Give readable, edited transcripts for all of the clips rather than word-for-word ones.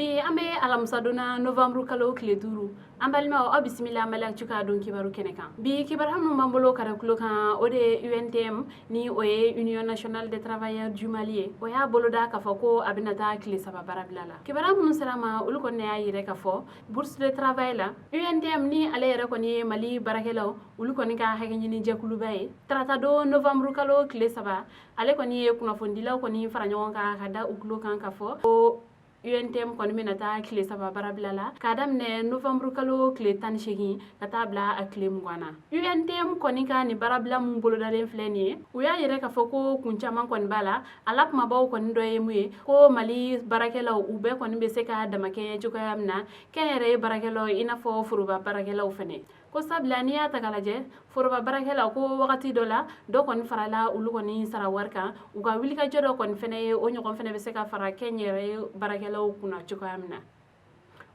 Bi an bɛ alamisadon na, novembre kalo tile 5. An balimaw, aw bisimila Mali Actu ka don kibaru kɛnɛ kan. Bi kibaruya minnu b'an bolo ka da tulo kan, o de ye UNTM, ni o ye Union Nationale des Travailleurs du Mali ye, o y'a boloda k'a fɔ ko a bɛna taa tile 3 baarabila la. Kibaruya minnu sera ma, olu kɔni y'a yira k'a fɔ bourse de travail la, UNTM ni ale yɛrɛ kɔni ye Mali baarakɛlaw olu kɔni ka hakɛ ɲini jɛkuluba ye, tarata don novembre kalo tile 3, ale kɔni ye kunnafonidilaw kɔni fara ɲɔgɔn kan ka da u tulo kan k'a fɔ ko UNTM kɔni bɛna taa tile 3 baarabila la k'a daminɛ novembre kalo tile 18 ka taa bila a tile 20 na. UNTM kɔni ka nin baarabila mun bolodalen filɛ nin ye, u y'a yɛrɛ k'a fɔ ko kun caman kɔni b'a la. A la kumabaw kɔni dɔ ye mun ye? Ko Mali baarakɛlaw u bɛɛ kɔni bɛ se ka damakɛɲɛ cogoya min na, kɛnyɛrɛye baarakɛlaw, i n'a fɔ foroba baarakɛlaw fɛnɛ. Ko sabula n'i y'a ta k'a lajɛ, foroba baarakɛlaw, ko wagati dɔ la dɔ kɔni farala olu kɔni sara wari kan. U ka wulikajɔ dɔ kɔni fɛnɛ ye, o ɲɔgɔn fɛnɛ bɛ se ka fara kɛnyɛrɛye baarakɛlaw kunna cogoya min na.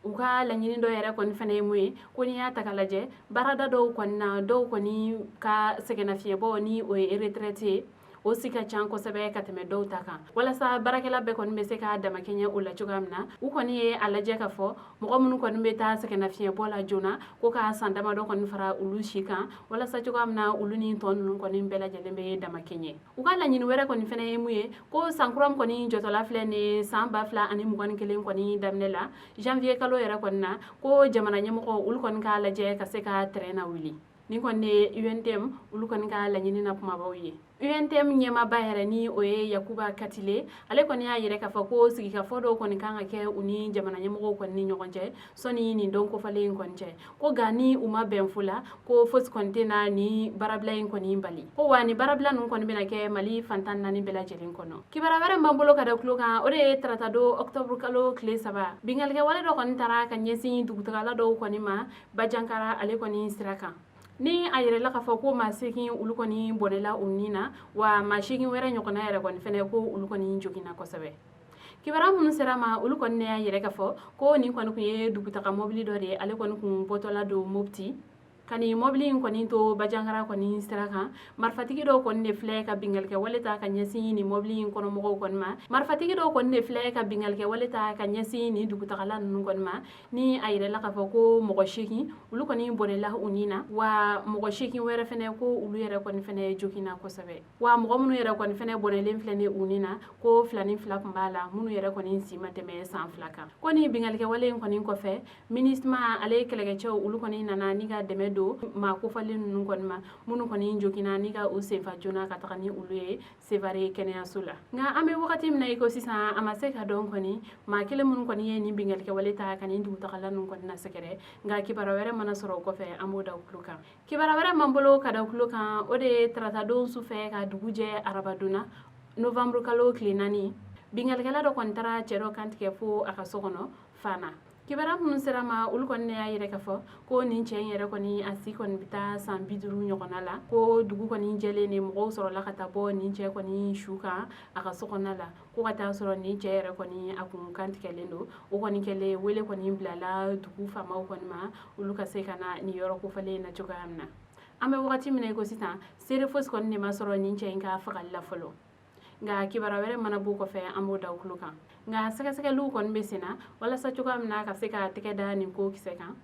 U ka laɲini dɔ yɛrɛ kɔni fɛnɛ ye mun ye? Ko n'i y'a ta k'a lajɛ, baarada dɔw kɔni na, dɔw kɔni ka sɛgɛnnafiɲɛbɔ, ni o ye retraite ye, o si ka ca kosɛbɛ ka tɛmɛ dɔw ta kan. Walasa baarakɛla bɛɛ kɔni bɛ se ka damakɛɲɛ o la cogoya min na, u kɔni ye a lajɛ k'a fɔ mɔgɔ minnu kɔni bɛ taa sɛgɛnnafiɲɛbɔ la joona, ko ka san damadɔ kɔni fara olu si kan, walasa cogoya min na olu ni tɔ ninnu kɔni bɛɛ lajɛlen bɛ damakɛɲɛ. U ka laɲini wɛrɛ kɔni fɛnɛ ye mun ye? Ko san kura min kɔni jɔtɔla filɛ nin ye, san 2021 kɔni daminɛ la, janvier kalo yɛrɛ kɔni na, ko jamana ɲɛmɔgɔ olu kɔni k'a lajɛ ka se ka train na wuli. Nin kɔni ye UNTM olu kɔni ka laɲini na kumabaw ye. UNTM ɲɛmaaba yɛrɛ, ni o ye Yakuba Katile, ale kɔni y'a yɛrɛ k'a fɔ ko sigikafɔ dɔw kɔni kan ka kɛ u ni jamana ɲɛmɔgɔw kɔni ni ɲɔgɔn cɛ sɔnni nin don kofɔlen in kɔni cɛ. Ko nka ni u ma bɛn fo la, ko fosi kɔni tɛna ni baarabila in kɔni bali. Ko wa ni baarabila ninnu kɔni bɛna kɛ Mali fan 14 bɛɛ lajɛlen kɔnɔ. Kibaruya wɛrɛ b'an bolo ka da tulo kan, o de ye tarata don octobre kalo tile 3, binkannikɛwale dɔ kɔni taara ka ɲɛsin dugutagala dɔw kɔni ma Bajankara ale kɔni sira kan, ni a yɛrɛla k'a fɔ ko maa 8 olu kɔni bɔnɛla u ni na, wa maa 8 wɛrɛ ɲɔgɔnna yɛrɛ kɔni fɛnɛ, ko olu kɔni joginna kosɛbɛ. Kibaruya minnu sera ma, olu kɔni y'a yɛrɛ k'a fɔ ko nin kɔni kun ye dugutaga mɔbili dɔ de ye, ale kɔni kun bɔtɔla don Mopti ka nin mɔbili in kɔni to Bajankara kɔni sira kan. Marifatigi dɔw kɔni de filɛ ka binkannikɛwale ta ka ɲɛsin nin mɔbili in kɔnɔmɔgɔw kɔni ma. Marifatigi dɔw kɔni de filɛ ka binkannikɛwale ta ka ɲɛsin nin dugutagala ninnu kɔni ma, ni a yɛrɛla k'a fɔ ko mɔgɔ 8 olu kɔni bɔnɛla u ni na, wa mɔgɔ 8 wɛrɛ fɛnɛ, ko olu yɛrɛ kɔni fɛnɛ joginna kosɛbɛ. Wa mɔgɔ minnu yɛrɛ kɔni fɛnɛ bɔnɛlen filɛ ni u ni na, ko fila ni fila tun b'a la minnu yɛrɛ kɔni si ma tɛmɛ san 2 kan. Ko ni binkannikɛwale in kɔni kɔfɛ, MINUSMA ale kɛlɛkɛcɛw olu kɔni nana ni ka dɛmɛ don maa kofɔlen ninnu kɔni ma, minnu kɔni joginna, ni ka u senfa joona ka taga ni olu ye Sevare kɛnɛyaso la. Nka an bɛ wagati min na i ko sisan, a ma se ka dɔn kɔni maa kelen minnu kɔni ye nin binkannikɛwale ta ka nin dugutagala ninnu kɔni na sɛgɛrɛ. Nka kibaruya wɛrɛ mana sɔrɔ o kɔfɛ, an b'o da tulo kan. Kibaruya wɛrɛ m'an bolo ka da tulo kan, o de ye taratadon sufɛ ka dugu jɛ arabadon na, novembre kalo tile 4, binkannikɛla dɔ kɔni taara cɛ dɔ kantigɛ fo a ka so kɔnɔ Fana. Kibaruya minnu sera ma, olu kɔni y'a yɛrɛ k'a fɔ ko nin cɛ in yɛrɛ kɔni, a si kɔni bɛ taa san 50 ɲɔgɔnna la. Ko dugu kɔni jɛlen de, mɔgɔw sɔrɔla ka taa bɔ nin cɛ kɔni su kan a ka so kɔnɔna la, ko ka taa sɔrɔ nin cɛ yɛrɛ kɔni a kun kantigɛlen don. O kɔni kɛlen, wele kɔni bilala dugu faamaw kɔni ma, olu ka se ka na nin yɔrɔ kofɔlen in na cogoya min na. An bɛ wagati min na i ko sisan, seere fosi kɔni de ma sɔrɔ nin cɛ in ka fagali la fɔlɔ. Nka kibaruya wɛrɛ mana b'o kɔfɛ, an b'o da tulo kan. Nka sɛgɛsɛgɛliw kɔni bɛ sen na walasa cogoya min na ka se ka tɛgɛ da nin ko kisɛ kan.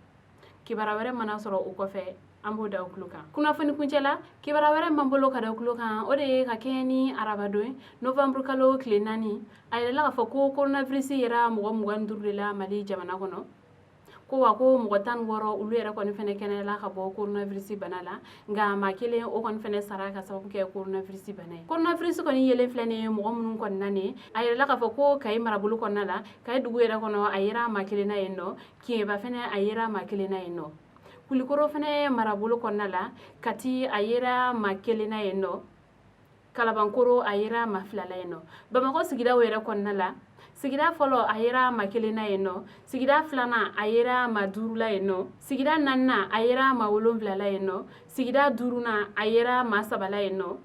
Kibaruya wɛrɛ mana sɔrɔ o kɔfɛ, an b'o da tulo kan. Kunnafoni kuncɛ la, kibaruya wɛrɛ m'an bolo ka da tulo kan, o de ye ka kɛɲɛ ni arabadon novembre kalo tile 4, a yɛrɛla k'a fɔ ko coronavirus yera mɔgɔ 25 de la Mali jamana kɔnɔ. Ko wa ko mɔgɔ 16 olu yɛrɛ kɔni fɛnɛ kɛnɛyala ka bɔ coronavirus bana la. Nka maa kelen o kɔni fɛnɛ sara ka sababu kɛ coronavirus bana ye. Coronavirus kɔni yelen filɛ nin ye mɔgɔ minnu kɔni na nin, a yɛrɛla k'a fɔ ko Kayi marabolo kɔnɔna la, Kayi dugu yɛrɛ kɔnɔ, a yera maa kelen na yen nɔ. Kɛɲɛba fɛnɛ, a yera maa kelen na yen nɔ. Kulikoro fɛnɛ marabolo kɔnɔna la, Kati, a yera maa kelen na yen nɔ. Kalabankoro, a yera maa 2 la yen nɔ. Bamakɔ sigidaw yɛrɛ kɔnɔna la, sigida fɔlɔ, a yera maa kelen na yen nɔ. Sigida filanan, a yera maa 5 la yen nɔ. Sigida naaninan, a yera maa 7 la yen nɔ. Sigida duurunan, a yera maa 3 la yen nɔ.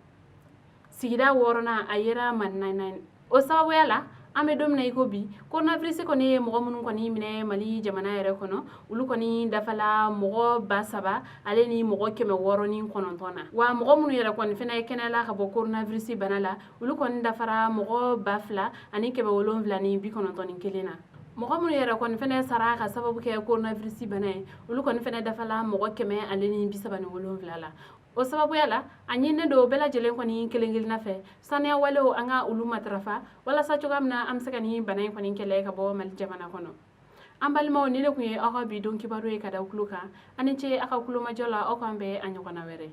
Sigida wɔɔrɔnan, a yera maa 4. O sababuya la, an bɛ don min na i ko bi, coronavirus kɔni ye mɔgɔ minnu kɔni minɛ Mali jamana yɛrɛ kɔnɔ, olu kɔni dafala mɔgɔ 3609 na. Wa mɔgɔ minnu yɛrɛ kɔni fɛnɛ kɛnɛyala ka bɔ coronavirus bana la, olu kɔni dafara mɔgɔ 2791 na. Mɔgɔ minnu yɛrɛ kɔni fɛnɛ sara ka sababu kɛ coronavirus bana ye, olu kɔni fɛnɛ dafala mɔgɔ 137 la. O sababuya la, a ɲininen don bɛɛ lajɛlen kɔni kelen kelenna fɛ, saniya walew, an ka olu matarafa walasa cogoya min na an bɛ se ka nin bana in kɔni kɛlɛ ka bɔ Mali jamana kɔnɔ. An balimaw, ni ne tun ye aw ka bi don kibaru ye ka da tulo kan. Ani ce aw ka kulomajɔ la. Aw k'an bɛn a ɲɔgɔnna wɛrɛ.